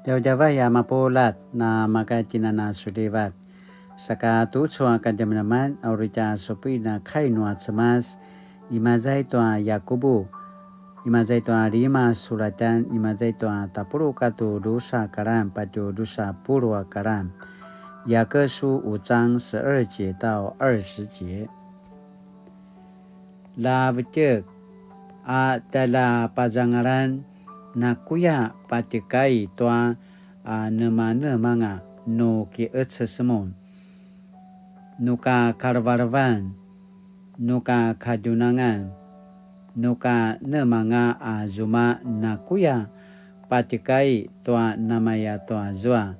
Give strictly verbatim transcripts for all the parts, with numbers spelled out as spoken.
Djavadjavay a mapuljat, na maka tjinana sulivat. Saka tucu a kadjamadjaman, a uri tja supuin a kai nua Cemas, imaza i tua Yakubu, imaza i tua lima sulatjan, imaza i tua tapuluq katua drusa karan, patje drusa puluq a karan. 雅各書五章十二節到二十節。 Lja vetjek, a tjaljapazangalan nakuya patjekai tua a nemanemanga nu kiqeces mun, nu ka kalevelevan, nu ka kadjunangan, nu ka nemanga a zuma nakuya patjekai tua namaya tua zua,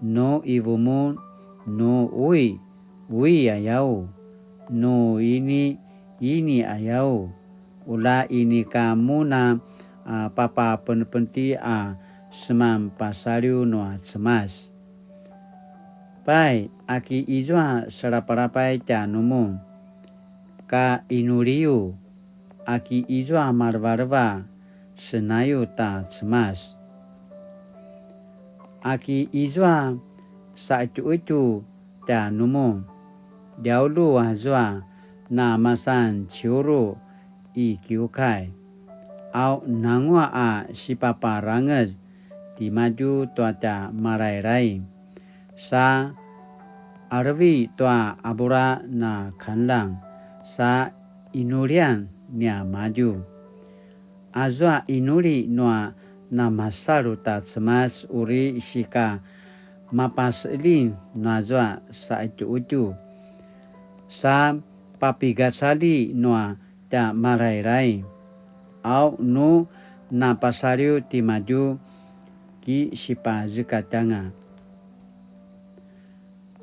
nu ivu mun, nu ui, ui ayau, nu ini, ini ayau, ula inika mun a, a, papapenepenti a seman pasaliw nua Cemas. Pai, aki izua selapalapay tjanumun, ka inuliu, aki izua malevaleva senayu ta Cemas. Aki izua saqetjuqetju tjanumun, djaulu azua na masan ciuru i kiukai, au nanguaq a sipaparangez timadju tua tja Malailai, sa qalevi tua abura na kanlang, sa inulian niamadju. Azua inuli nua namasalu ta Cemas uri sika mapaseqeljing nuazua saqetjuqetju, sa papigacalji nua tja Malailai, au nu napasaliw timadju ki sipazekatj anga.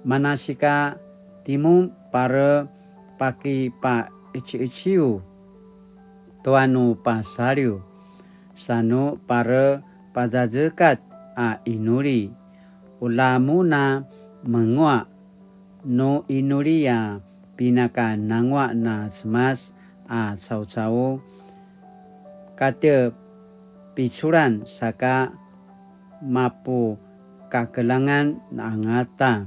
Manasika timun pare pakipaqeciqeciu tua nu pasaliw, sa nu pare pazazekatj a inuli, ula mun a menguaq, nu inuli a pinakananguaq na Cemas a caucau, kate piculan saka mapukakeljangan angata.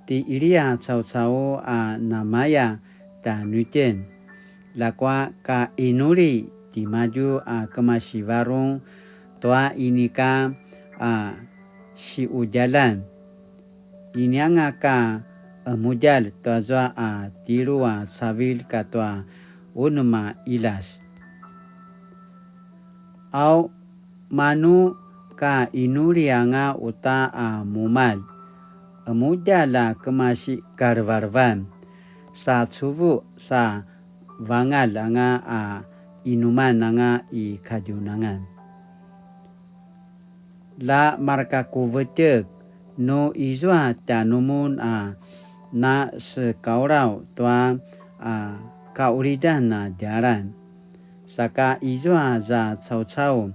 Ti Ilia caucau a namaya tjanuitjen, ljakua ka inuli timadju a kemasi varung tua inika a siqudjaljan. Inianga ka qemudjalj tuazua a tjelu a cavilj katua unem a qiljas. Au manu ka inuli anga uta a mumalj, qemudjalj a kemasi kalevelevan, sa cuvuq sa vangalj anga a inuman anga i kadjunangan. Lja mareka ku vetjek, nu izua tjanumun a nasekaulaw tua a kaqulidan a djalan, saka izua za caucau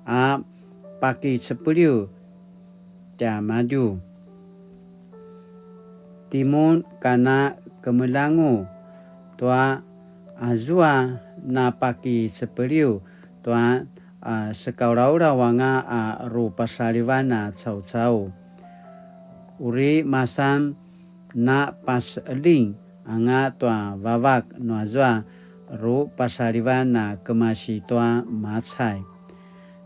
a pakicepeliw tiamadju. Timun kana kemeljangu tua azua napakicepeliw tua a sekaulaulaw anga a rupasalivan a caucau. Uri masan napaseqeljing anga tua vavak nuazua rupasalivan a kemasi tua macay.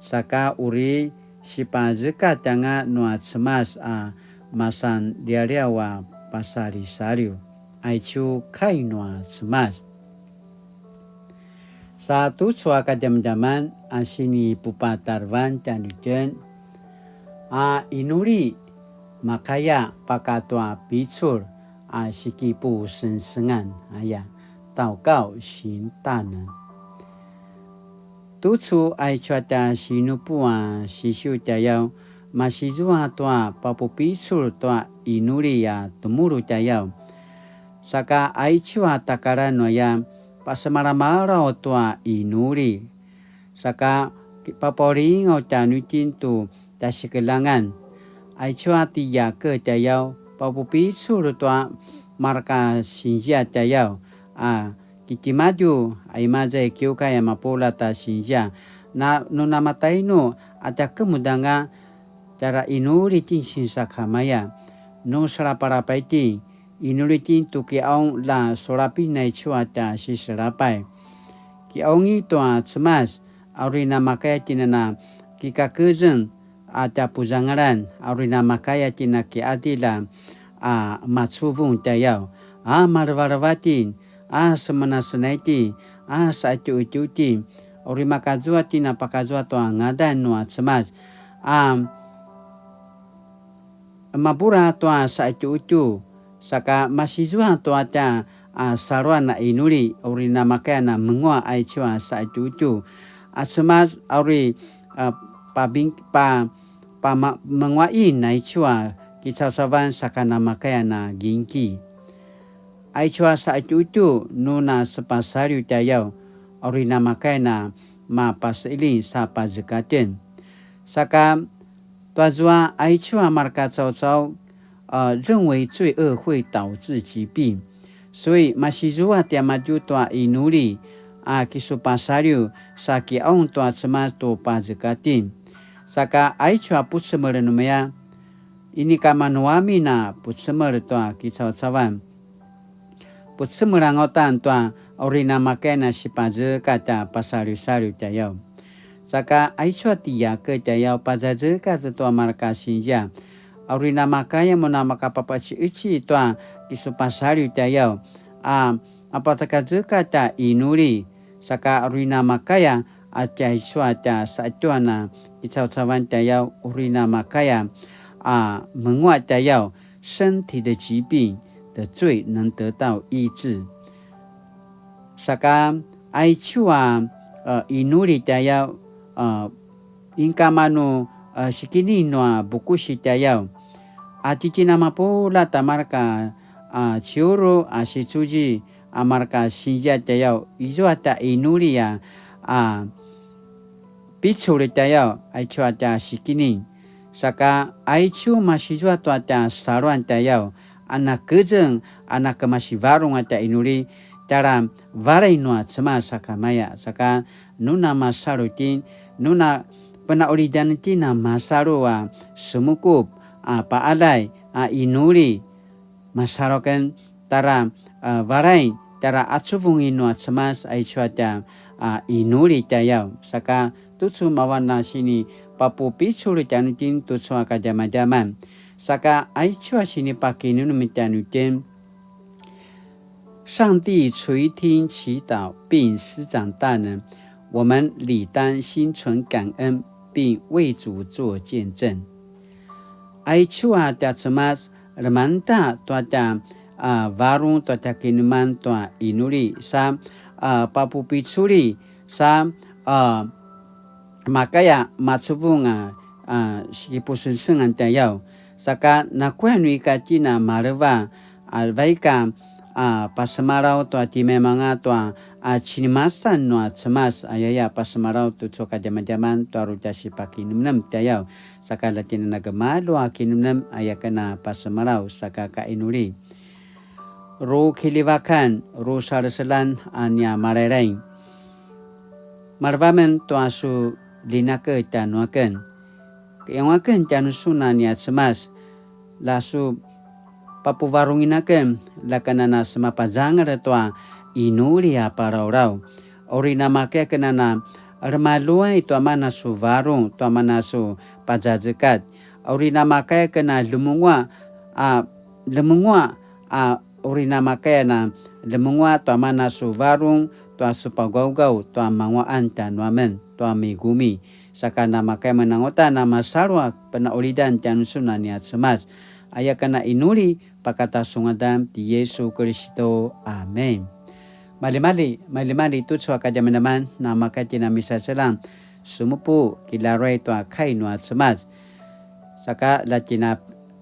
Saka uri sipazekatj anga nua Cemas a masan lialiaw a pasalisaliw. Aicu kai nua Cemas. Sa tucu a kadjamadjaman a sinipupatarevan tjanuitjen, a inuli makaya pakatua picul a sikipusengsengan aya, 祷告行大能. Tucu aicu a tja sinupu a sisiu tjayaw, masizua tua papupicul tua inuli a temulu tjayaw. Saka aicu a takalan nuaya, pasemalamalaw tua inuli. Saka kipapaulingaw tjanuitjen tu tjasikeljangan. Aicu a ti Yake tjayaw, papupicul tua mareka sinzia tjayaw, a kitimadju a imaza i kiukay a mapuljat a sinzia, Na nu namatainu a tja kemudanga, tjara inuli tjen sinsakamaya. Nu salapalapay tjen, inuli tjen tu kiaung la sulapin naicu a tja siselapay. Kiaungi tua Cemas, a uri namakaya tjen a na kikakezeng a tja puzangalan, a uri namakaya tjen a kiadil a macuvung tjayaw, a malevaleva tjen, a semenasenay tjen, a saqetjuqetju tjen, a uri makazua tjen a pakazua tua ngadan nua Cemas, a mapula tua saqetjuqetju, saka masizua tua tja a saluan a inuli, a uri namakaya na menguaq aicu a saqetjuqetju. A Cemas a uri, a, pabing-, pa-, pama-, menguaqin aicu a kicaucauvan saka namakaya na gingki. Aicu a saqetjuqetju nu na sepasaliw tjayaw, a uri namakaya na mapaseqiling sa pazekatjen. Saka tuazua aicu a mareka caucau, a, 认为罪恶会导致疾病. 所以 masizua tiamadju tua inuli a kisupasaliw sa kiaung tua Cemas tu pazekatjen. Saka aicu a pucemel numaya, inika manuamin a pucemel tua kicaucauvan. Pucemel anga uta tua uri namakaya na sipazekatj a pasaliwsaliw tjayaw. Saka aicu a ti Yake tjayaw, pazazekatj tua mareka sinzia, a uri namakaya mun a makapapaciqeci tua kisupasaliw tjayaw, a mapazekazekatj a inuli, saka a uri namakaya a tjaicu a tja saqetjuan a kicaucauvan tjayaw, uri namakaya a menguaq tjayaw, 身体的疾病的罪能得到医治。 Saka aicu a, e, inuli tjayaw, e, inika manu, e, sikini nua bukusi tjayaw, a tjitjen a mapuljat a mareka, a, ciuru a sicuzi a mareka sinzia tjayaw, izua tja inuli a, a, picul tjayaw, aicu a tja sikini. Saka aicu masizua tua tja saluan tjayaw, a nakezeng, a nakemasivarung a tja inuli, tjara valay nua Cemas sakamaya. Saka nu na masalu tjen, nu na penaulidan tjen a masalu a semukup, a paalay, a inuli, masalu aken tjara, a, valay, tjara acuvungin nua Cemas aicu a tja, a, inuli tjayaw. Saka tucu mavan a sinipapupicul tjanuitjen tucu a kadjamadjaman. Saka aicu a sinipakinemnem tjanuitjen, 上帝垂聽祈禱並施展大能，我們理當心存感恩，並為主做見證。 Aicu a tja Cemas, lemangeda tua tja, a, varung tua tja kinemneman tua inuli sa, a, papupiculi sa, a, makaya macuvung a, a, sikipusengsengan tjayaw. Saka nakuya nu ika tjen a maleva, a, vaik a, a, pasemalaw tua timaimanga tua, a, cinimasan nua Cemas, ayaya pasemalaw tucu a kadjamadjaman tua uri tja sipakinemnem tjayaw. Saka la tjen a na gemalju a kinemnem aya ken a pasemalaw saka ka inuli. Ru kilivakan, ru saleselan a nia Malailai. Maleva amen tua su linake tjanuaken. Kiqaung aken tjanusun a nia Cemas, la su papuvarungin aken, la ken a na semapazangal tua inuli a palaulaw. Uri namakaya ken a na remaluay tua mana su varung, tua mana su pazazekatj. Uri namakaya ken a lemenguaq, a, lemenguaq, a, uri namakaya na lemenguaq tua mana su varung, tua su pagawgaw, tua manguaqan tjanuamen, tua migumi. Saka namakaya men anga uta na masalu a penaulidan tjanusun a nia Cemas. Aya ken a inuli, pakata su ngadan ti Yesu Kiristu. Amen. Maljimalji, maljimalji tucu a kadjamadjaman, namakaya tjen a misaseljang semupu kilaruay tua kai nua Cemas. Saka la tjen a,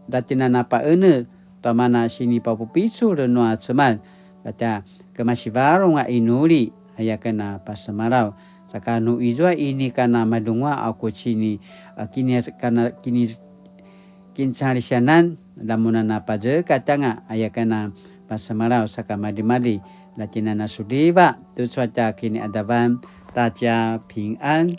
la tjen a na paqenetj tua mana sinipapupicul nua Cemas, la tja kemasivarung a inuli, aya ken a pasemalaw. Saka nu izua inika na maljenguaq a ku cini, a, kini, kana, kini, kincalisianan, la mun a na pazekatj anga, aya ken a pasemalaw saka maljimalji, la tjen a na suliva, tucu a tja kiniqadavan, ta tja pingan.